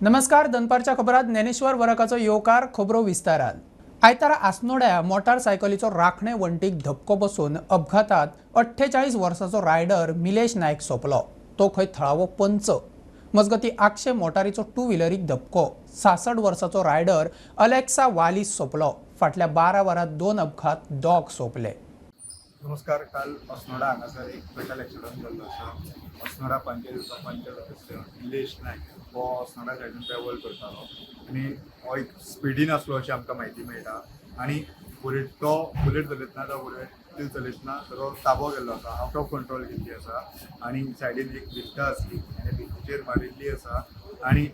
नमस्कार, दनपारच्या खबरात ज्ञानेश्वर वरकाचो येवकार. खबरो विस्तारान. आयतारा आसनोड्या मोटारसायकलीचो राखणे वण्टीक धपको बसून अपघातात 48 वर्साचो रायडर मिलेश नायक सोंपलो. तो खंय थळावो पंच. मजगती आगशे मोटारीचो टू व्हिलरीक धपको, 66 वर्साचो रायडर अलेक्सा वालीस सोंपलो. फाटल्या 12 वरांत 2 अपघात, दोग सोंपले. नमस्कार. काल अस्नोडा हांगासर एक फेटल एक्सिडंट जाल्लो आसा. अस्नोडा पंचायतीचो पंच सदस्य निलेश नायक हो अस्नोडा सायडीन ट्रॅवल करतालो आनी हो एक स्पिडीन आसलो अशी आमकां म्हायती मेळटा. आनी बुलेट तो बुलेट चलयतना, तो बुलेट चलयतना ताजो ताबो गेल्लो आसा, आउट ऑफ कंट्रोल गेल्ली आसा आनी सायडीन एक भिंत आसली आनी भिंतीचेर मारिल्ली आसा आनी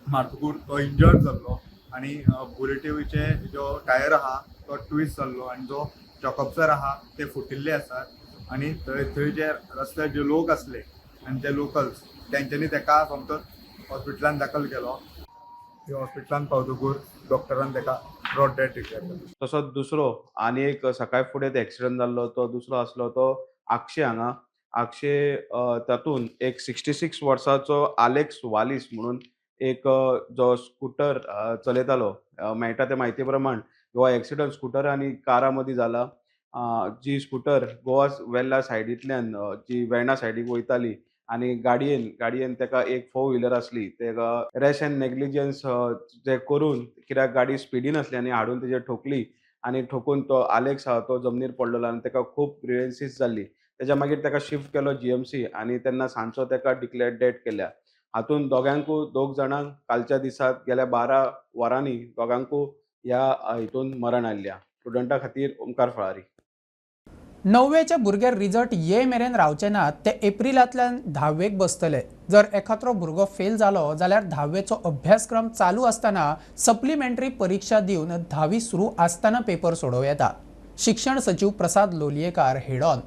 मारतकूर तो इंजर्ड जाल्लो. आनी बुलेटीचे जो टायर आहा तो ट्विस्ट जाल्लो आनी जो शॉकअप्सर आहा ते फुटिल्ले आसात. आनी थंय थंय जे रस्त्यार जे लोक आसले आनी जे लोकल्स तेंच्यांनी ताका सोमतोच हॉस्पिटलान दाखल केलो. हॉस्पिटलान पावतकूर डॉक्टरान ताका ब्रॉड डेड डिक्लेअर केलो. तसोच दुसरो आनी एक सकाळ फुडें एक्सिडंट जाल्लो तो दुसरो आसलो तो आगशे हांगा. आगशे तातूंत एक 66 वर्साचो आलेक्स वालीस म्हणून एक जो स्कुटर चलयतालो, मेळटा ते म्हायती प्रमाण हो एक्सिडंट स्कुटर आनी कारा मदीं जाला. जी स्कुटर गोवा वेल्ला सायडींतल्यान जी वेर्णा सायडीक वयताली आनी गाडयेन गाडयेन ताका एक फोर व्हिलर आसली, ताका रॅश एंड नेग्लिजन्स जे करून, कित्याक गाडी स्पिडीन आसली आनी हाडून तेजेर ठोकली आनी ठोकून तो आलेक्स आहा तो जमनीर पडलेलो आनी ताका खूब ग्रिवेन्सीस जाल्ली. तेज्या मागीर ताका शिफ्ट केलो जीएमसी आनी तेन्ना सांजचो ताका डिक्लेअर डेड केल्या. हातूंत दोगांकू दोग जाणांक कालच्या दिसाक गेल्या 12 वरांनी दोगांकू ह्या हितून मरण आयिल्ल्या. स्टुडंटा खातीर ओमकार फळारी. णववेचे भुरगे रिजल्ट ये मेरेन रावचे नात, ते एप्रिलांतल्यान धावेक बसतले. जर एखाद्रो भुरगो फेल जालो जाल्यार धावेचो अभ्यासक्रम चालू आसतना सप्लिमेंटरी परिक्षा दिवन धावी सुरू आसतना पेपर सोडोवं येता. शिक्षण सचीव प्रसाद लोलयेकार हेडॉन.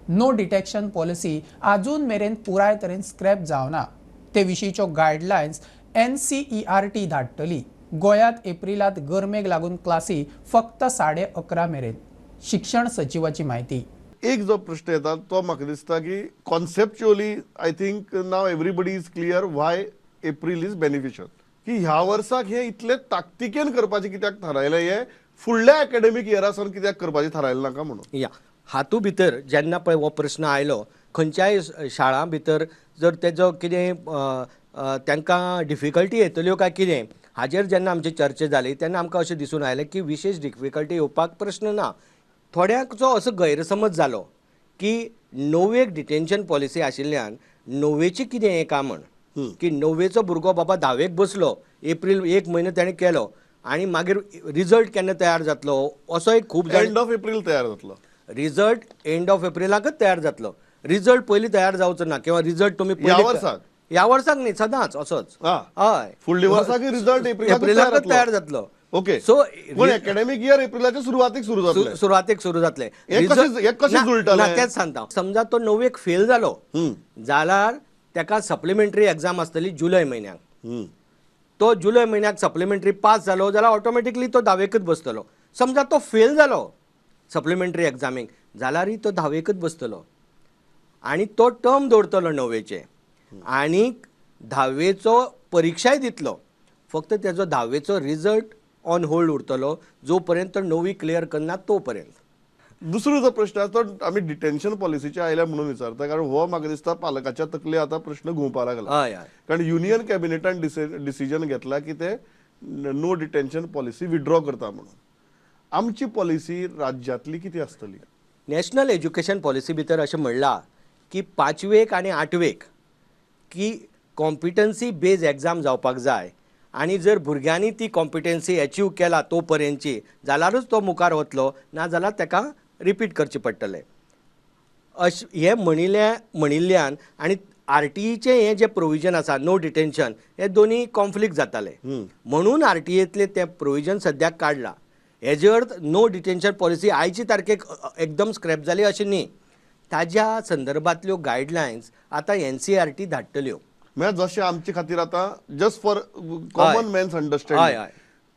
नो डिटेक्शन पॉलिसी आजून मेरेन पुराय तरेन स्क्रॅप जावना. ते विशींच्यो गायडलायन्स एनसीईआरटी धाडटली. गोंयांत एप्रिलांत गरमेक लागून क्लासी फक्त 11:30 मेरेन. शिक्षण सचिवाची म्हायती. एक जो प्रश्न येता तो म्हाका दिसता की conceptually I think now everybody is clear why April is beneficial, की ह्या वर्साक हे इतले ताकतिकेन करपाचें कित्याक थारायलें, हे फुडल्या एकेडमीक इयरा सावन कित्याक करपाचें थारायलें नाका म्हणून. या हातूं भितर जेन्ना पळय हो प्रस्न आयलो, खंयच्याय शाळां भितर जर तेजो कितें तांकां डिफिकल्टी येतल्यो काय कितें हाजेर जेन्ना आमची चर्चा जाली तेन्ना आमकां अशें दिसून आयलें की विशेश डिफिकल्टी येवपाक प्रश्न ना. थोड्यांचो असो गैरसमज जालो की णवेक डिटेन्शन पॉलिसी आशिल्ल्यान णवेची कितें हें काय म्हण, की णवेचो भुरगो बाबा धावेक बसलो, एप्रील एक म्हयनो ताणें केलो आनी मागीर रिजल्ट केन्ना तयार जातलो असो एक खूब एंड ऑफ एप्रील तयार जातलो. रिजल्ट एंड ऑफ एप्रिलाकच तयार जातलो. रिजल्ट पयलीं तयार जावचो ना किंवा रिजल्ट तुमी ह्या वर्साक, ह्या वर्साक न्ही, सदांच असोच. हय, फुडल्या वर्साक रिजल्ट एप्रिलाकच तयार जातलो. ओके, सो पूण एकेडमीक इयर एप्रिलाच्या सुरवातीक सुरू जातलें. सुरवातीक सुरू जातलें. कशें जुळटलें तेंच सांगता. समजा तो णवेक फेल जालो जाल्यार ताका सप्लिमेंटरी एग्जाम आसतली जुलय म्हयन्याक. तो जुलय म्हयन्याक सप्लिमेंटरी पास जालो जाल्यार ऑटोमॅटिकली तो धावेकच बसतलो. समजा तो फेल जालो सप्लिमेंटरी एग्जामीक जाल्यारय तो धावेकच बसतलो आनी तो टर्म दवरतलो णवेचे आनी धावेचो परिक्षाय दितलो. फक्त तेजो धावेचो रिजल्ट ऑन होल्ड उरतलो जो पर्यंत णवी क्लियर करना तो पर्यंत. दुसरो जो प्रश्न आसा तो आमी डिटेन्शन पॉलिसीचे आयल्या म्हणून विचारता, कारण हो म्हाका दिसता पालकाच्या तकले आतां प्रश्न घुंवपाक लागला. हय हय, कारण युनियन कॅबिनेटान डिसिजन घेतला की ते नो डिटेन्शन पॉलिसी विड्रॉ करता म्हणून. आमची पॉलिसी राज्यांतली कितें आसतली? नॅशनल एज्युकेशन पॉलिसी भितर अशें म्हणलां की पांचवेक आनी आठवेक की कॉम्पिटन्सी बेज एग्जाम जावपाक जाय आनी जर भुरग्यांनी ती कॉम्पिटन्सी एचीव केला तो पर्यंतची जाल्यारूच तो मुखार वतलो, ना जाल्यार ताका रिपीट करचें पडटलें. अशें हें म्हणिल्ल्यान आनी आरटीईचें हें जें प्रोविजन आसा नो डिटेन्शन हे दोनी कॉन्फ्लिक्ट जाताले म्हणून आरटीएंतलें तें प्रोविजन सद्याक काडलां. हेजे अर्थ नो डिटेन्शन पॉलिसी आयचे तारखेक एकदम स्क्रॅप जाली अशें न्ही, ताज्या संदर्भांतल्यो गायडलायन्स आतां एनसीईआरटी धाडटल्यो. म्हळ्यार जशें आमचे खातीर आतां just for common man's understanding,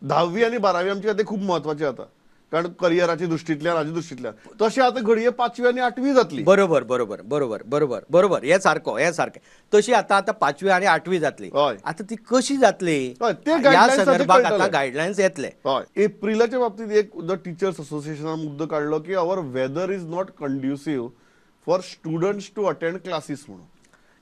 धावी आनी बारावी आमचे खातीर खूब म्हत्वाची आतां, कारण करियराच्या दृश्टींतल्यान हाच्या दृश्टींतल्यान तशें आतां घडये पांचवी आनी आठवी जातली. बरोबर बरोबर बरोबर बरोबर बरोबर, हें सारको, हें सारकें. तशी आतां आतां पांचवी आनी आठवी जातली, आतां ती कशी जातली ह्या संदर्भात आतां गायडलायन्स येतले. हय, एप्रिलाच्या बाबतींत एक the teachers असोसिएशनान मुद्दो काडलो की our weather is not conducive for students to attend classes म्हणून,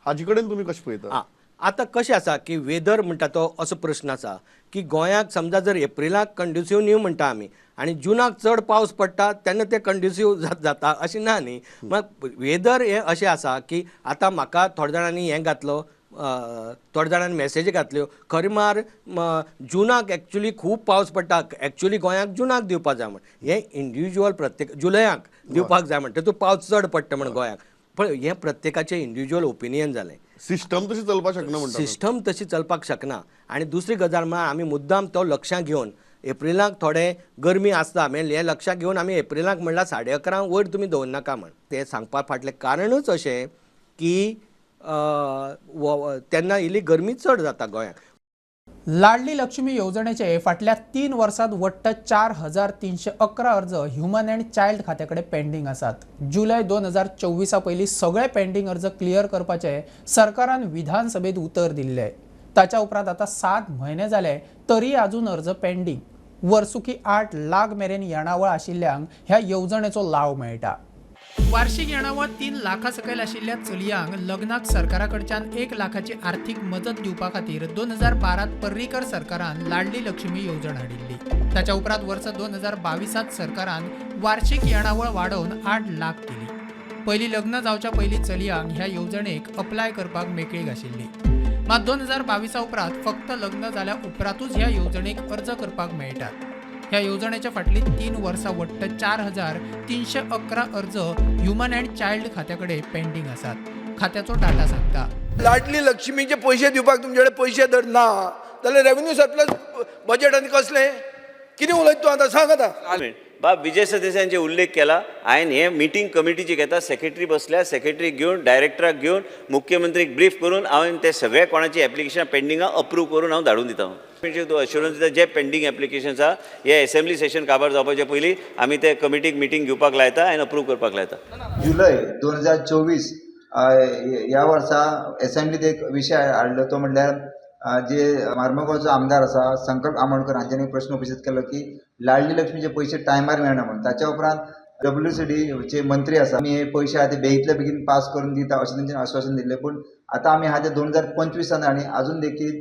हाजे कडेन तुमी कशें पळयता? आतां कशें आसा की वेदर म्हणटा तो असो प्रश्न आसा की गोंयाक समजा जर एप्रिलाक कंड्युसीव न्हू म्हणटा आमी आनी जुनाक चड पावस पडटा तेन्ना ते कंड्युसीव जाता अशें ना न्ही. मागीर वेदर हें अशें आसा की आतां म्हाका थोड्या जाणांनी हें घातलो, थोड्या जाणांनी मॅसेजी घातल्यो, खरें म्हळ्यार जुनाक एक्चुली खूब पावस पडटा, एक्चुली गोंयाक जुनाक दिवपाक जाय म्हण, हें इंडिविज्युअल प्रत्येक जुलयाक दिवपाक जाय म्हण, तेतूंत पावस चड पडटा म्हण गोंयाक, पण हें प्रत्येकाचें इंडिविज्युअल ओपिनियन जालें. सिस्टम तशी चलपाक शकना म्हणटा, सिस्टम तशी चलपाक शकना. आनी दुसरी गजाल म्हळ्यार आमी मुद्दाम तो लक्षां घेवन एप्रिलाक थोडे गरमी आसता मागीर हें लक्षां घेवन आमी एप्रिलाक म्हणल्यार 11:30 वयर तुमी दवरनाका म्हण. तें सांगपा फाटलें कारणूच अशें की तेन्ना इल्ली गरमी चड जाता गोंयांत. लाडली लक्ष्मी येवजणेचे फाटल्या 3 वर्सांत वट्ट 4311 अर्ज ह्युमन अँड चायल्ड खात्या कडेन पेंडींग आसात. जुलय 2024 पयलीं सगळे पेंडींग अर्ज क्लियर करपाचे सरकारान विधानसभेत उतर दिल्ले. ताच्या उपरांत आतां 7 म्हयने जाले तरी अजून अर्ज पेंडींग. वर्सुकी 8 लाख मेरेन येणावळ आशिल्ल्यांक ह्या येवजणेचो लाव मेळटा. वार्षिक येणावळ 3 लाखा सकयल आशिल्ल्या चलयांक लग्नाक सरकारा कडच्यान 1 लाखाची आर्थिक मदत दिवपा खातीर 2012 पर्रीकर सरकारान लाडली लक्ष्मी येवजण हाडिल्ली. ताच्या उपरांत वर्स 2022 सरकारान वार्षिक येणावळ वाडोवन 8 लाख केली. पयलीं लग्न जावच्या पयलीं चलयांक ह्या येवजणेक अप्लाय करपाक मेकळीक आशिल्ली. मात 2022 उपरांत फक्त लग्न जाल्या उपरांतूच ह्या येवजणेक अर्ज करपाक मेळटात. ह्या येवजणेच्या फाटली 3 वर्सां वट्ट 4311 अर्ज ह्युमन अँड चायल्ड खात्या कडेन पेंडींग आसात. खात्याचो डाटा सांगता लाडली लक्ष्मीचे पयशे दिवपाक तुमचे कडेन पयशे जर ना जाल्यार रेवेन्यू सरप्लस बजेट आनी कसलें कितें उलयता तूं आतां सांग आतां. बाब विजय सरदेसायांचे उल्लेख केला हांवें, हे मिटींग कमिटीची घेता, सेक्रेटरी बसल्या, सेक्रेटरीक घेवन डायरेक्टराक घेवन मुख्यमंत्रीक ब्रीफ करून हांवें ते सगळे कोणाची एप्लिकेशन पेंडींग अप्रूव करून हांव धाडून दिता. तूं अश्युरन्स दिता जे पेंडींग एप्लिकेशन्स आहा हे असेंब्ली सेशन काबार जावपाचे पयलीं आमी ते कमिटीक मिटींग घेवपाक लायता आनी अप्रूव करपाक लायता. जुलय 2024 ह्या वर्सा एसेंब्लीत एक विशय हाडलो तो म्हणल्यार जे मार्मगोवचो आमदार आसा संकल्प आमोणकर हांच्यानी प्रश्न उपस्थित केलो की लाडली लक्ष्मीचे पयशे टायमार मेळना म्हणून. ताच्या उपरांत WCD चे मंत्री आसा आमी हे पयशे आहा ते बेगितल्या बेगीन पास करून दिता अशें तेंच्यानी आश्वासन दिल्लें, पूण आतां आमी आहा ते 2025 आनी आजून देखीत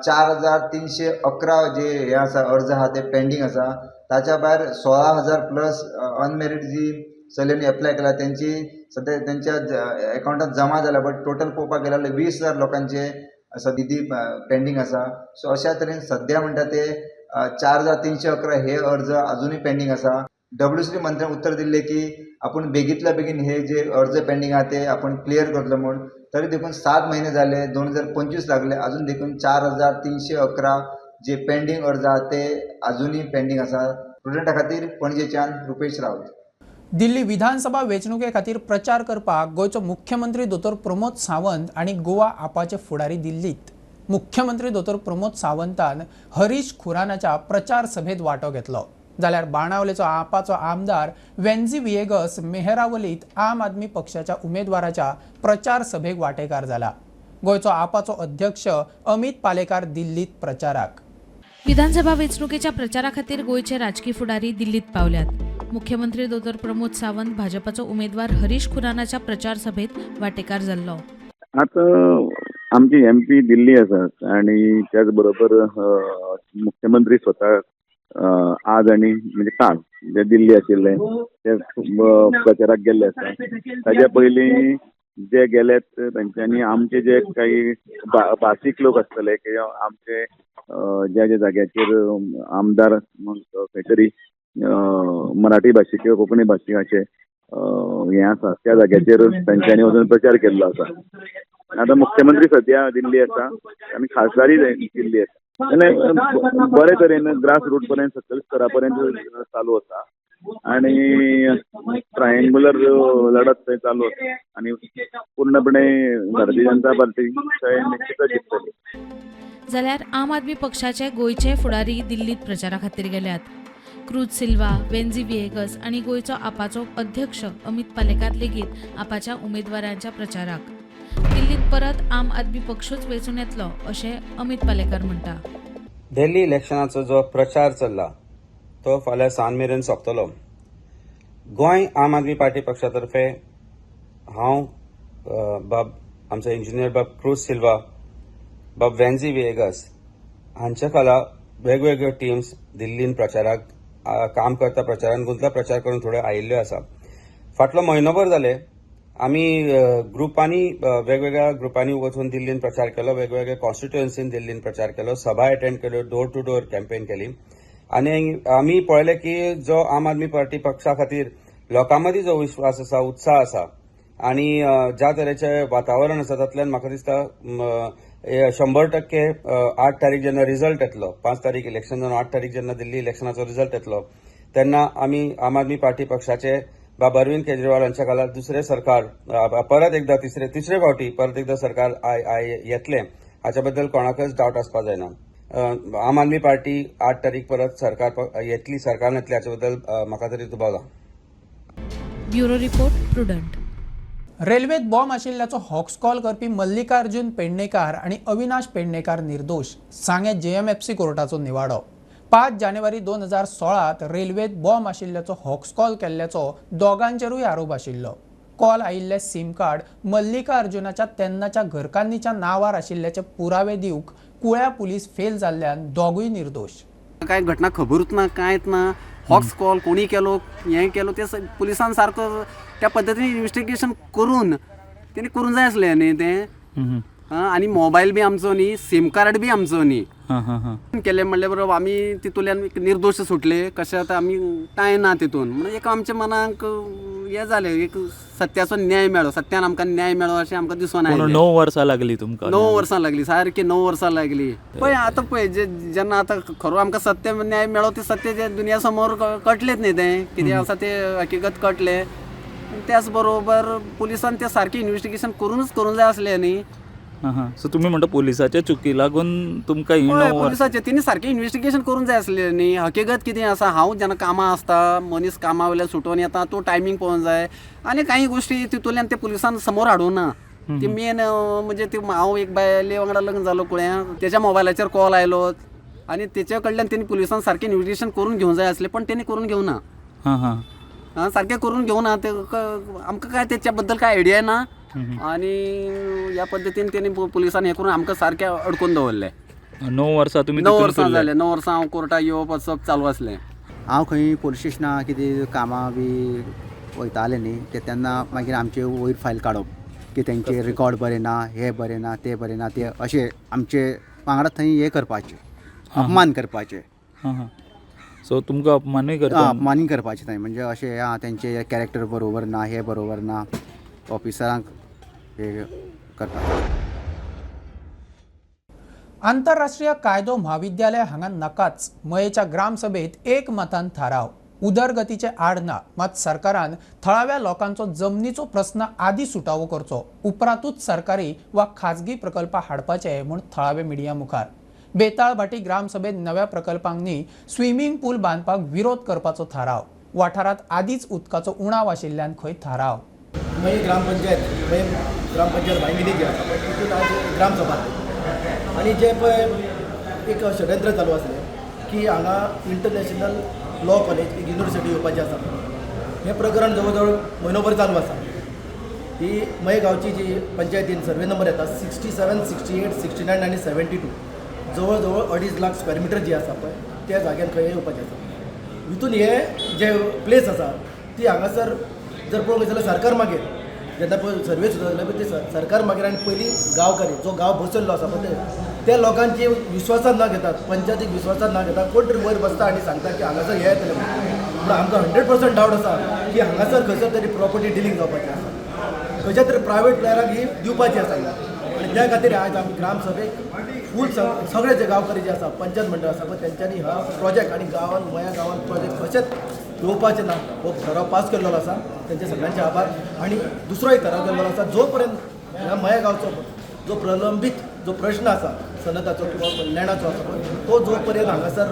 4311 जे हे आसा अर्ज आहा ते पेंडींग आसा. ताच्या भायर 16,000 प्लस अनमेरीड जी चलयांनी एप्लाय केला तेंची सद्या तेंच्या एकावंटात जमा जाला, बट टोटल पळोवपाक गेल्यार 20,000 लोकांचे निधी पेंडींग आसा. सो अशा तरेन सद्या म्हणटा ते 4311 हे अर्ज अजुनूय पेंडींग आसा. WCD मंत्र्यान उत्तर दिल्लें की आपूण बेगींतल्या बेगीन हे जे अर्ज पेंडींग आहा ते आपूण क्लियर करतलो म्हूण, तरी देखून 7 म्हयने जाले 2025 लागले अजून देखून 4311 जे पेंडींग अर्ज आहा ते अजुनूय पेंडींग आसा. प्रुडंटा खातीर पणजेच्यान रुपेश राऊत. दिल्ली विधानसभा वेंचणुके खातीर प्रचार करपाक गोंयचो मुख्यमंत्री दोतोर प्रमोद सावंत आनी गोवा आपाचे फुडारी दिल्लीत. मुख्यमंत्री दोतोर प्रमोद सावंतान हरीश खुरानाच्या प्रचार सभेत वांटो घेतलो, जाल्यार बाणावलेचो आपाचो आमदार वेन्झी विएगस मेहरावलीत आम आदमी पक्षाच्या उमेदवाराच्या प्रचार सभेक वांटेकार जाला. गोंयचो आपाचो अध्यक्ष अमित पालेकार दिल्लीत प्रचाराक. विधानसभा वेंचणुकेच्या प्रचारा खातीर गोंयचे राजकी फुडारी दिल्लीत पावल्यात. मुख्यमंत्री दोतोर प्रमोद सावंत भाजपाचो उमेदवार हरीश खुरानाच्या प्रचार सभेत वांटेकार जाल्लो. आतां आमची MP दिल्ली आसात आनी त्याच बरोबर मुख्यमंत्री स्वता आज आनी म्हणजे काल जे दिल्ली आशिल्ले ते प्रचाराक गेल्ले आसा. ताज्या पयलीं जे गेले तांच्यांनी आमचे जे काही भाशीक लोक आसतले किंवा आमचे ज्या ज्या जाग्याचेर आमदार खंय तरी मराठी भाशीक किंवा कोंकणी भाशीक अशे हें आसा त्या जाग्याचेर तांच्यांनी वचून प्रचार केल्लो आसा. आतां मुख्यमंत्री सद्या दिल्ली आसा आनी खासदारी दिल्ली आसा. जाल्यार बरे तरेन ग्रास रूट पर्यंत सकयल स्तरा पर्यंत चालू आसा आनी ट्रायंगुलर लढत थंय चालू आसा आनी पूर्णपणे भारतीय जनता पार्टी थंय निश्चितच जिखतली. जाल्यार आम आदमी पक्षाचे गोंयचे फुडारी दिल्लीत प्रचारा खातीर गेल्यात. क्रूज सिल्वा, वेन्झी व्हिएगस आनी गोंयचो आपाचो अध्यक्ष अमित पालेकार लेगीत आपाच्या उमेदवारांच्या प्रचाराक. दिल्लीत परत आम आदमी पक्षूच वेंचून येतलो अशें अमित पालेकार म्हणटा. दिल्ली इलेक्शनाचो जो प्रचार चल्ला तो फाल्यां सांज मेरेन सोंपतलो. गोंय आम आदमी पार्टी पक्षा तर्फे हांव बाब आमचो इंजिनियर बाब क्रूज सिल्वा, बाब वेन्झी व्हिएगस हांच्या खाला वेगवेगळ्यो टिम्स दिल्लीन प्रचाराक काम करता, प्रचारान गुंतला, प्रचार करून थोड्यो आयिल्ल्यो आसा. फाटलो म्हयनोभर जाले आमी ग्रुपांनी, वेगवेगळ्या ग्रुपांनी वचून दिल्लीन प्रचार केलो, वेगवेगळ्या कॉन्स्टिट्युएन्सीन दिल्लीन प्रचार केलो, सभा अटेंड केल्यो, डोर टू डोर कॅम्पेन केली आनी आमी पळयलें की जो आम आदमी पार्टी पक्षा खातीर लोकां मदीं जो विश्वास आसा, उत्साह आसा आनी ज्या तरेचें वातावरण आसा तातूंतल्यान म्हाका दिसता 100% 8 तारीख जेन्ना रिजल्ट येतलो, 5 तारीख इलेक्शन जावन 8 तारीख जेन्ना दिल्ली इलेक्शनाचो रिजल्ट येतलो तेन्ना आमी आम आदमी पार्टी पक्षाचे बाब अरविंद केजरीवाल हांच्या खाला दुसरें सरकार परत एकदा तिसरे फावटी परत एकदा सरकार येतलें हाच्या बद्दल कोणाकच डावट आसपाक जायना. आम आदमी पार्टी 8 तारीख परत सरकार येतली, सरकार येतली हाच्या बद्दल म्हाका तरी दुबाव ना. Bureau report, Prudent. रेल्वेत बॉम्ब आशिल्ल्याचो हॉक्स कॉल करपी मल्लिकार्जुन पेडणेकार आनी अविनाश पेडणेकार निर्दोष. सांगें JMFC कोर्टाचो निवाडो. 5 जानेवारी 2016 रेल्वेत बॉम्ब आशिल्ल्याचो हॉक्स कॉल केल्ल्याचो दोगांचेरूय आरोप आशिल्लो. कॉल आयिल्ले सिम कार्ड मल्लिकार्जुनाच्या तेन्नाच्या घरकान्नीच्या नांवार आशिल्ल्याचे पुरावे दिवंक कुळ्या पुलीस फेल जाल्ल्यान दोगूय निर्दोष. कांय घटना खबरूच ना, कांयच ना. हॉक्स कॉल कोणी केलो, हें केलो ते पुलिसान सारको त्या पद्दतीन इन्वेस्टिगेशन करून तेणी करूंक जाय आसलें न्ही तें. आनी मोबायल बी आमचो न्ही, सिम कार्ड बी आमचो न्ही. केलें म्हणल्यार बरोबर आमी तितूंतल्यान निर्दोश सुटले, कशें आतां आमी कांय ना तितून. म्हणून एक आमच्या मनाक हें जालें, एक सत्याचो न्याय मेळ्ळो, सत्यान आमकां न्याय मेळ्ळो अशें आमकां दिसून आयलें. 9 वर्सां लागली तुमकां? 9 वर्सां लागली, सारकी 9 वर्सां लागली. पळय आतां पळय जेन्ना आतां खरो आमकां सत्य न्याय मेळ्ळो ते सत्य जे दुनिया समोर कळटलेंच न्ही तें कितें आसा तें हकीकत कळटलें. त्याच बरोबर पुलिसान तें सारकें इन्वेस्टिगेशन करूनच करूंक जाय आसलें न्ही. सो तुमी म्हणटा पुलिसाच्या चुकी लागून तुमकां ही 9 पुलिसाचे तिणी सारकें इन्वेस्टिगेशन करूंक जाय आसलें न्ही. हकीकत कितें आसा, हांव जेन्ना कामां आसता, मनीस कामा वयल्यान सुटोवन येता तो टायमींग पळोवंक जाय आनी कांय गोश्टी तितूंतल्यान ते पुलिसान समोर हाडूंक ना. ती मेन म्हणजे ती हांव एक बायले वांगडा लग्न जालो कुळ्यां, तेच्या मोबायलाचेर कॉल आयलो आनी तेच्या कडल्यान तेणी पुलिसान सारकें इन्वेस्टिगेशन करून घेवंक जाय आसलें, पण तेणी करून घेवना. सारकें करून घेवना ते आमकां काय तेच्या बद्दल काय आयडिया ना आनी ह्या पद्दतीन तेणी पुलिसान हें करून आमकां सारकें अडकून दवरलें. 9 वर्सां तुमी 9 वर्सां जालें, 9 वर्सां हांव कोर्टाक येवप वचप चालू आसलें. हांव खंय पोलीस स्टेशनां कितें कामां बी वयतालें न्ही ते तेन्ना मागीर आमचे वयर फायल काडप की तेंचे रिकॉर्ड बरें ना, हें बरें ना, तें बरें ना, ते अशें आमचे वांगडा थंय हें करपाचें, अपमान करपाचें. सो तुमकां अपमानूय करता? अपमानूय करपाचें थंय, म्हणजे अशें आं तेंचें कॅरेक्टर बरोबर ना, हें बरोबर ना, ऑफिसरांक हे करपाचें. आंतरराष्ट्रीय कायदो म्हाविद्यालय हांगा नाकाच मयेच्या ग्रामसभेत एकमतान थाराव. उदरगतीचे आड ना, मात सरकारान थळाव्या लोकांचो जमनीचो प्रस्न आदी सुटावो करचो, उपरांतूच सरकारी वा खाजगी प्रकल्प हाडपाचे म्हूण थळावे मिडिया मुखार. बेताळभाटी ग्रामसभेत नव्या प्रकल्पांनी स्विमिंग पूल बांदपाक विरोध करपाचो थाराव. वाठारांत आदीच उदकाचो उणाव आशिल्ल्यान खंय थाराव. मये ग्रामपंचायत, मये ग्रामपंचायत भांगिनी जी आसा पळय तितून आज ग्रामसभा आनी जे पळय एक षडयंत्र चालू आसलें की हांगा इंटरनॅशनल लॉ कॉलेज एक युनिवर्सिटी येवपाची आसा. हें प्रकरण जवळ जवळ म्हयनोभर चालू आसा. ही मये गांवची जी पंचायतीन सर्वे नंबर येता 67, 68, 69 आनी 72, जवळ जवळ 2.5 लाख स्क्वेअर मिटर जी आसा पळय त्या जाग्यान खंय येवपाचें आसा. हितून हे जे प्लेस आसा ती हांगासर जर पळोवंक गेलें जाल्यार सरकार मागीर जेन्ना पळय सर्वे सुद्दां जाल्यार पळय ते सरकार मागीर आनी पयलीं गांवकारी जो गांव बसयल्लो आसा पळय त्या लोकांची विश्वासात ना घेतात, पंचायतीक विश्वासात ना घेतात, कोण तरी वयर बसता आनी सांगता की हांगासर हें येतलें म्हणून. आमकां 100% डावट आसा की हांगासर खंयसर तरी प्रॉपर्टी डिलींग जावपाची आसा, खंयच्या तरी प्रायवेट प्लेयराक ही दिवपाची आसा. आनी त्या खातीर आयज आमी ग्रामसभेक फूल सगळे जे गांवकारी जे आसा, पंचायत मंडळ आसा पळय तेंच्यांनी हा प्रोजेक्ट आनी गांवान मया गांवान प्रोजेक्ट कशेंच येवपाचें ना हो ठराव पास केल्लो आसा. तेंचे सगळ्यांचे आभार. आनी दुसरो एक ठराव केल्लो आसा, जो पर्यंत ह्या मया गांवचो जो प्रलंबीत जो प्रश्न आसा सनदाचो किंवा लँडाचो आसा पळय तो जो पर्यंत हांगासर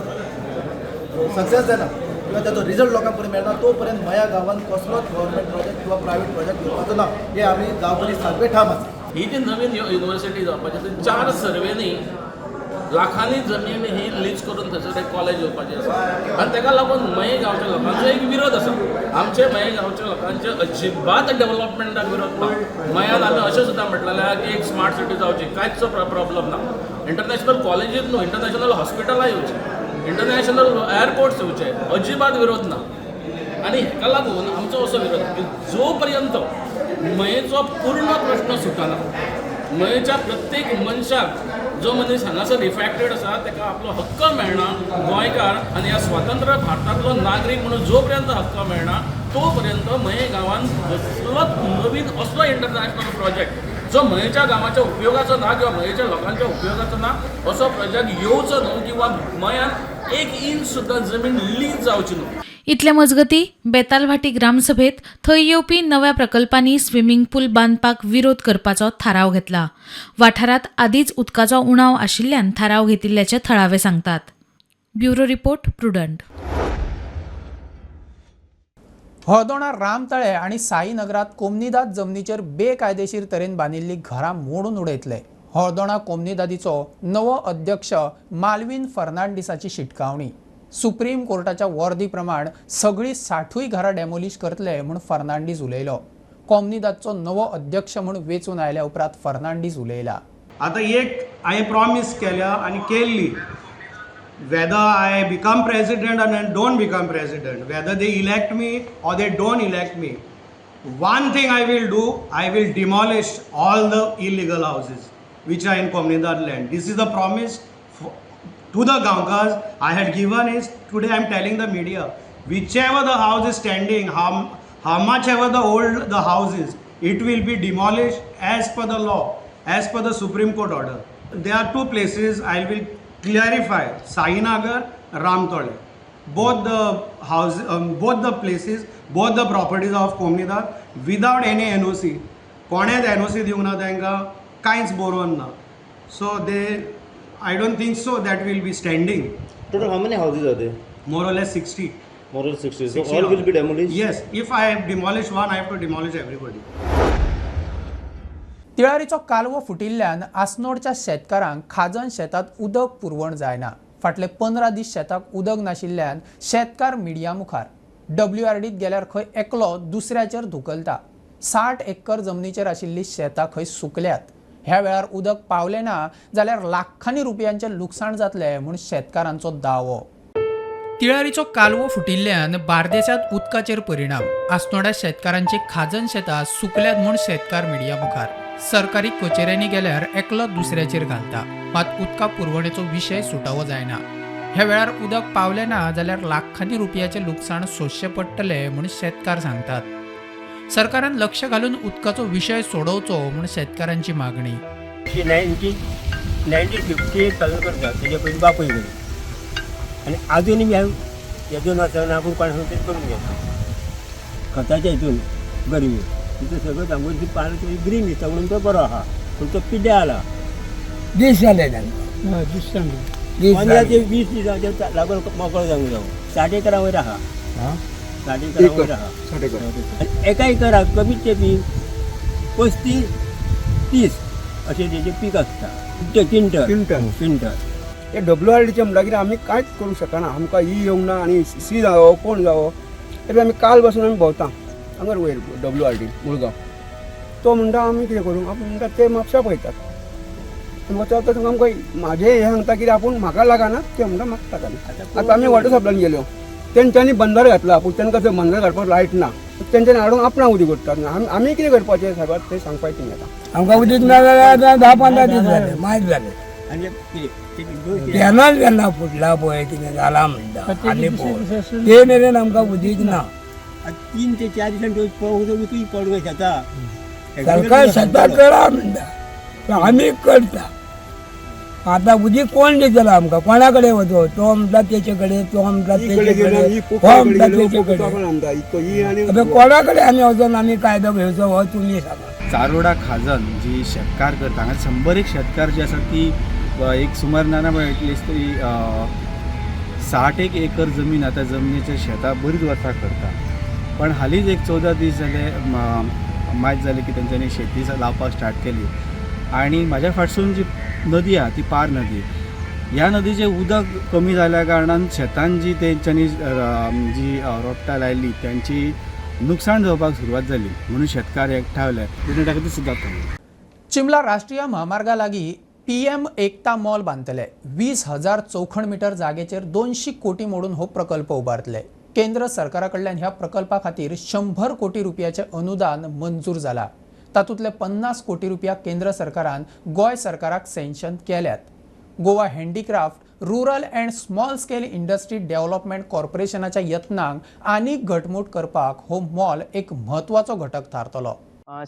सक्सेस जायना किंवा ताचो रिजल्ट लोकांक पर्यंत मेळना तो पर्यंत मया गांवांत कसलोच गव्हर्मेंट प्रोजेक्ट किंवा प्रायवेट प्रोजेक्ट येवपाचो ना हे आमी गांवकरी सारके ठाम आसा. ही जी नवीन युनिव्हर्सिटी जावपाची ती 4 सर्वेनी लाखांनी जमीन ही लीज करून थंयसर एक कॉलेज येवपाची आसा आनी ताका लागून मये गांवच्या लोकांचो एक विरोध आसा. आमचे मये गांवच्या लोकांचे अजिबात डेव्हलपमेंटाक विरोध ना. मयान आमी अशें सुद्दां म्हटलेलें आहा की एक स्मार्ट सिटी जावची, कांयच प्रॉब्लम ना. इंटरनॅशनल कॉलेजीत न्हू, इंटरनॅशनल हॉस्पिटलां येवची, इंटरनॅशनल एअरपोर्ट्स येवचे, अजिबात विरोध ना. आनी हेका लागून आमचो असो विरोध की जो पर्यंत मयेचो पूर्ण प्रश्न सुटना, मयेच्या प्रत्येक मनशाक जो मनीस हांगासर इफेक्टेड आसा ताका आपलो हक्क मेळना, गोंयकार आनी ह्या स्वतंत्र भारतांतलो नागरीक म्हणून जो पर्यंत हक्क मेळना तो पर्यंत मये गांवांत कसलोच नवीन असलो इंटरनॅशनल प्रोजेक्ट जो मयेच्या गांवाच्या उपयोगाचो ना किंवा मयेच्या लोकांच्या उपयोगाचो ना असो प्रोजेक्ट येवचो न्हू किंवा मयांत 1 इंच सुद्दां जमीन लीज जावची न्हू. इतले मजगती बेतालभाटी ग्रामसभेत थंय येवपी नव्या प्रकल्पांनी स्विमींग पूल बांदपाक विरोध करपाचो थाराव घेतला. वाठारांत आदींच उदकाचो उणाव आशिल्ल्यान थाराव घेतिल्ल्याचे थळावे सांगतात. Bureau report, Prudent. Aldona Ramtale आनी साईनगरात कोमनिदाद जमनीचेर बेकायदेशीर तरेन बांदिल्ली घरां मोडून उडयतले. हळदोणा कोमनिदादीचो नवो अध्यक्ष मालवीन फर्नांडीसाची शिटकावणी. सुप्रीम कोर्टाच्या वर्दी प्रमाण सगळी 60 घरां डेमोलिश करतले म्हूण फर्नांडीस उलयलो. कोमनिदादचो नवो अध्यक्ष म्हूण वेंचून आयल्या उपरांत फर्नांडीस उलयला. आतां एक हांवें प्रॉमीस केल्या आनी केल्ली, whether I become president or don't become president, whether they elect me or they don't elect me, one thing I will do, I will demolish all the illegal houses which are in Comunidade land. This is the promise to the Gaonkars I had given is today I am telling the media, whichever the house is standing, how much ever the old the house is, it will be demolished as per the law, as per the Supreme Court order. There are 2 places I will clarify, Sainagar, Ramtole. Both the house, both the places, both the properties of Comunidade without any NOC. कोणेच NOC दिवंक ना तांकां, कांयच बरोवन ना. So they, I don't think so that will be standing. Total how many houses are there? More or less 60. More or less 60. So all will be demolished? Yes. If I demolish one, I have to demolish everybody. तिळारीचो कालवो फुटिल्ल्यान आसनोडच्या शेतकारांक खाजन शेतांत उदक पुरवण जायना. फाटले 15 दीस शेताक उदक नाशिल्ल्यान शेतकार मिडिया मुखार. WRDत गेल्यार खंय एकलो दुसऱ्याचेर धुकलता. 60 एकर जमनीचेर आशिल्ली शेतां खंय सुकल्यात. ह्या वेळार उदक पावलें ना जाल्यार लाखांनी रुपयांचें लुकसाण जातलें म्हूण शेतकारांचो दावो. तिळारीचो कालवो फुटिल्ल्यान बार्देसांत उदकाचेर परिणाम. आसनोड्या शेतकारांची खाजन शेतां सुकल्यात म्हूण शेतकार मिडिया मुखार. सरकारी कचेऱ्यांनी गेल्यार एकलो दुसऱ्याचेर घालता, मात उदका पुरवणेचो विशय सुटावो जायना. ह्या वेळार उदक पावलें ना जाल्यार लाखांनी रुपयाचें लुकसाण सोंसचें पडटलें म्हूण शेतकार सांगतात. सरकारान लक्ष घालून उदकाचो विशय सोडोवचो म्हूण शेतकारांची मागणी. 1950 चालू करता तेजे पयलीं बापूय करी आनी आजून बी हांव हेतून वचना आपूण कोणा तरी करून घेता खताच्या हितून गरमी तितून सगळं सांगून ती पान ग्रीन दिसता म्हणून तो बरो आहा, पूण तो पिड्ड्यार जाला. दीस जाले तांकां, 15 ते 20 दिसांचे लागून मोकळो जावंक जावं. 60 एकरा वयर आहा, 60 एकरा वयर आहा. आनी एका एकराक कमीत ते पीक 35-30 अशें तेजें पीक आसता. क्विंटल क्विंटल हे WRDचे म्हणटकीर आमी कांयच करूंक शकना. आमकां ई येवंक ना आनी सी जावो कोण जावो तरी आमी काल बसून आमी भोंवता हांगर वयर WRD Mulgaon. तो म्हणटा आमी कितें करूं, आपूण म्हणटा ते म्हापशा पळयतात. वचत तशें आमकां म्हाजें हें सांगता कितें आपूण म्हाका लागना, ते म्हणटा म्हाका लागना. आतां आमी वॉटर सप्लायन गेल्यो, तेंच्यांनी बंदर घातला, पूण तांकां थंय बंदर घालपाक लायट ना, तेंच्यांनी हाडून आपणाक उदीक करतात. आमी कितें करपाचें सायबा तें सांगपाचें तुमी आतां. आमकां उदीक ना जाल्यार 10-15 दीस जाले, मायज जाले. तेन्नाच जेन्ना फुटला पळय कितें जालां म्हणटा आनी पळय ते मेरेन आमकां उदीक ना. 3 ते 4 दिसांनी पळोवंक पडूंक शेता. सरकार शेतां करा म्हणटा, आमी करता. आतां उदीक कोण दितलो आमकां? कोणा कडेन वचो? तो म्हणटा तेचे कडेन, तो म्हणटा तेचे कडेन, हो म्हणटा तेचे कडेन. कोणा कडेन आमी वचोन आमी कायदो घेवचो हो तुमी सांगा. चारोडा खाजन जी शेतकार करता, हांगा 100 शेतकार जे आसात ती एक सुमार ना ना एटलिस्ट तरी 60 एकर जमीन आतां जमनीच्या शेतां बरीच वर्सां करता, पण हालींच एक 14 दीस जाले मायत जालें की तेंच्यांनी शेती लावपाक स्टार्ट केली. आनी म्हाज्या फाटसून जी नदी आहा ती पार नदी, ह्या नदीचें उदक कमी जाल्या कारणान शेतान जी तेंच्यांनी जी रोपटां लायली तेंची नुकसाण जावपाक सुरवात जाली, म्हणून शेतकार एकठावले प्रुडंटा खातीर सुद्दां. चिमला राष्ट्रीय म्हामार्गा लागीं PM एकता मॉल बांदतले. 20,000 चौखण मिटर जागेचेर 200 कोटी मोडून हो प्रकल्प उबारतले. केंद्र सरकारा कडल्यान ह्या प्रकल्पा खातीर 100 कोटी रुपयाचे अनुदान मंजूर जाला. तातूंतले 50 कोटी रुपया केंद्र सरकारान गोंय सरकाराक सँक्शन केल्यात. Goa handicraft rural and small scale industry development कॉर्पोरेशनाच्या यत्नांक आनीक घटमूट करपाक हो मॉल एक म्हत्वाचो घटक थारतलो.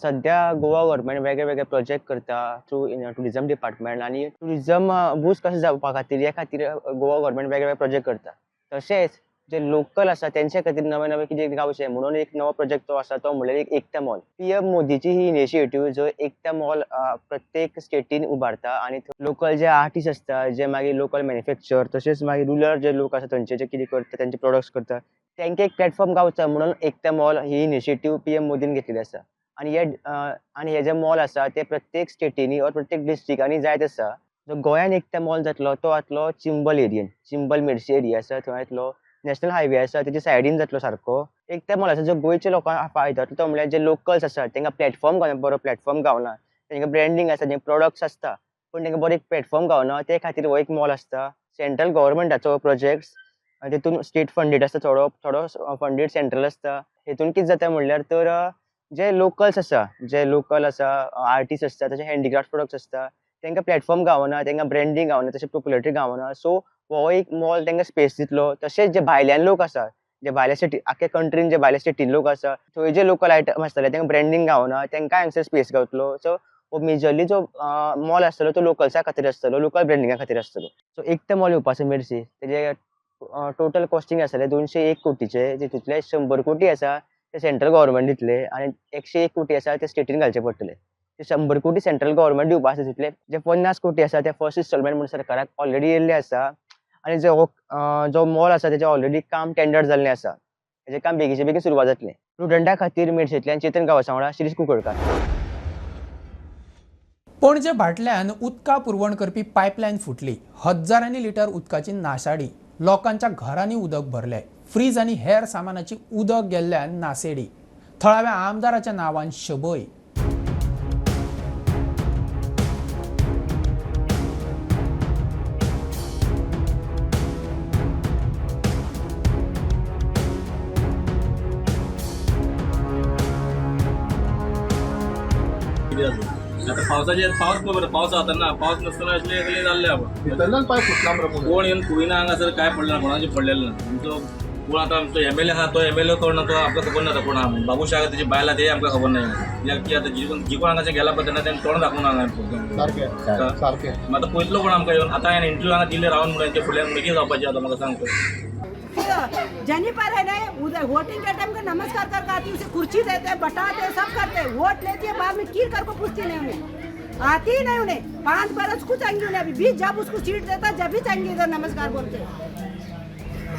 सध्या गोवा गव्हर्मेंट वेगळे वेगळे प्रोजेक्ट करता थ्रू टुरिझम डिपार्टमेंट आनी टुरिझम बूस्ट कशें जावपा खातीर हे खातीर गोवा गव्हर्मेंट वेगळे वेगळे प्रोजेक्ट करता. तशेंच जे लोकल आसा तेंच्या खातीर नवे नवे कितें गावचें म्हणून एक नवो प्रोजेक्ट तो आसा तो म्हणल्यार एक एकता मॉल. PM मोदीची ही इनिशिएटीव जो एकता मॉल प्रत्येक स्टेटीन उबारता आनी लोकल जे आर्टिस्ट आसता जे मागीर लोकल मॅन्युफॅक्चर तशेंच मागीर रुरल जे लोक आसा थंयचे जे कितें करता तेंचे प्रोडक्ट्स करता तेंकां एक प्लॅटफॉर्म गावचा म्हणून एकता मॉल ही इनिशिएटीव PM मोदीन घेतलेली आसा. आनी हे जे मॉल आसा ते प्रत्येक स्टेटींनी ऑर प्रत्येक डिस्ट्रिक्टांनी जायत आसा. जो गोंयान एकता मॉल जातलो तो जातलो चिंबल एरियेन, चिंबल मेर्शी एरिया आसा थंय जातलो. नॅशनल हायवे आसा तेच्या सायडीन जातलो सारको. एकता मॉल आसा जो गोंयच्या लोकांक फायदो जातलो तो म्हणल्यार जे लोकल्स आसा तेंकां प्लॅटफॉर्म गावना, बरो प्लॅटफॉर्म गावना, तेंकां ब्रँडींग आसा, तेंचे प्रोडक्ट्स आसता पूण तेंकां बरो एक प्लॅटफॉर्म गावना ते खातीर हो एक मॉल आसता. सेंट्रल गव्हर्मेंटाचो प्रोजेक्ट तितून स्टेट फंडेड आसता, थोडो थोडो फंडेड सेंट्रल आसता. हेतून कितें जाता म्हणल्यार तर जे लोकल्स आसा, जे लोकल आसा आर्टिस्ट आसता तशें हँडीक्राफ्ट प्रोडक्ट्स आसता तेंकां प्लॅटफॉर्म गावना, तेंकां ब्रँडींग गावना, तशें पॉप्युलरिटी गावना. सो हो एक मॉल तेंकां स्पेस दितलो. तशेंच जे भायल्यान लोक आसा, जे भायल्या स्टेटी आख्या कंट्रीन जे भायल्या स्टेटीन लोक आसा थंय जे लोकल आयटम आसतले तेंकां ब्रँडींग गावना, तेंकां हांगसर स्पेस गावतलो. सो हो मेजरली जो मॉल आसतलो तो लोकल्सा खातीर आसतलो, लोकल ब्रँडिंगा खातीर आसतलो. सो एकता मॉल येवपा आसा मेर्शी, तेजे टोटल कॉस्टिंग आसतलें 201 कोटीचे, तितूंतले 100 कोटी आसा ते सेंट्रल गव्हर्मेंट दितले आनी 101 कोटी आसा ते स्टेटीन घालचे पडटले. ते 100 कोटी सेंट्रल गव्हर्मेंट दिवपा आसा, तितूंतले जे 50 कोटी आसा ते फर्स्ट इन्स्टॉलमेंट म्हणून सरकाराक ऑलरेडी येयल्ले आसा. आनी जो मॉल आसा तेजें ऑलरेडी काम टेंडर जाल्लें आसा, तेजें काम बेगीचे बेगीन सुरवात जातलें. प्रुडंटा खातीर मेर्शेंतल्यान चेतन गांवसा वांगडा शिरीष कुंकळकार. पणजे भाटल्यान उदका पुरवण करपी पायपलायन फुटली. हजारांनी लिटर उदकाची नाशाडी, लोकांच्या घरांनी उदक भरलें. फ्रीज आनी हेर सामानाची उदक गेल्ल्यान नासेडी. थळाव्या आमदाराच्या नांवान शबय. आता पावसाचे पावस बरोबर पावस आता ना, पावस नसताना असले जाल्ले भितरल्यान पाय फुटला मरे. कोण येवन कुयना हांगासर काय पडलें ना, कोणाचें पडलेलें ना. आमचो कोण आतां आमचो MLA आहा तो MLA कोण ना तो आमकां खबर ना, कोण आहा बाबू शाह तेजी बायल आहा ते आमकां खबर ना. कित्याक की आतां जी कोण हांगाचें गेला पळय तेन्ना तेणें तोंड दाखोवन हांगा सारकें सारकें. आतां पळयतलो कोण आमकां येवन आतां हांवें इंटरव्यू हांगा दिल्ले रावन म्हणून तेंच्या फुडल्यान बेगीन जावपाचें आतां म्हाका सांग. जेनिफर है नहीं उधर वोटिंग के टाइम का नमस्कार करके आती, उसे कुर्सी देते हैं, बटाते सब करते, वोट लेती है, बाद में कीर कर को पूछती नहीं, उन्हें आती ही नहीं। उन्हें 5 बरस कुछ आएंगी उन्हें, अभी भी जब उसको सीट देता जब भी चाहेंगे इधर नमस्कार बोलते।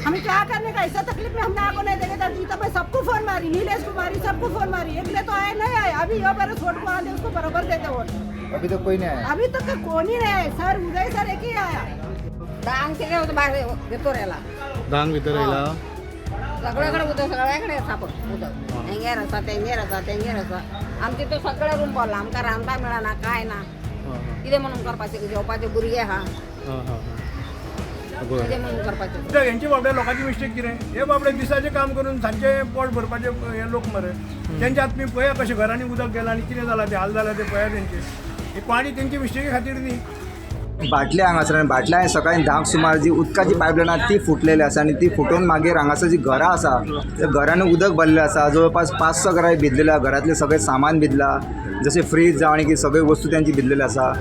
हमें क्या करने का, ऐसा तकलीफ में हमने आपको नहीं देखे। जीता भाई सबको फोन मारी, नीलेश को मारी, सबको फोन मारी, एक ने तो आए नहीं आए। अभी यो बरस वोट को आते उसको बराबर देते वोट, अभी तो कोई नहीं आया, अभी तक तो कौन ही नहीं आए सर। उदय सर एक ही आया। दांग भितर येला, दांग भितर येला, सगळ्याकडे उदक, सगळ्याकडे आसा उदक, हेंगेर आसा, तेंगेर आसा, तेंगेर आसा. आमचे तो सगळे रूम भरला, आमकां रांदपाक मेळना, कांय ना. कितें म्हणून करपाचें, जेवपाचे भुरगे आहा, कितें म्हणून करपाचें. हेंचे बाबडे लोकांची मिस्टेक कितें, हे बाबडे दिसाचें काम करून सांजचे पोट भरपाचे हे लोक मरे. तेंच्या आत तुमी पळया कशें घरांनी उदक गेलां आनी कितें जालां तें, हाल जालां तें पळया तेंचे. ही पाणी तेंची मिस्टेकी खातीर न्ही. बाटले हांगासर आनी बाटल्या हांवें सकाळी 10 सुमार जी उदकाची पायपलायन आसा ती फुटलेली आसा आनी ती फुटून मागीर हांगासर जी घरां आसा त्या घरान उदक भरलें आसा. जवळपास 500 घरां भिजलेली आसा, घरांतलें सगळें सामान भिजलां, जशें फ्रीज जावं आनी कितें सगळ्यो वस्तू तेंची भिजलेली आसा.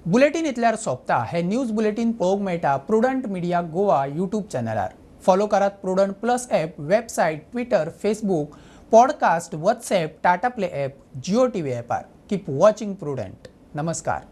बुलेटीन इतल्यार सोंपता. हे न्यूज बुलेटीन पळोवंक मेळटा प्रुडंट मिडिया गोवा यूट्यूब चॅनलार. फॉलो करात Prudent plus app, website, Twitter, Facebook, podcast, WhatsApp, Tata Play app, Jio TV ॲपार. Keep watching Prudent. नमस्कार.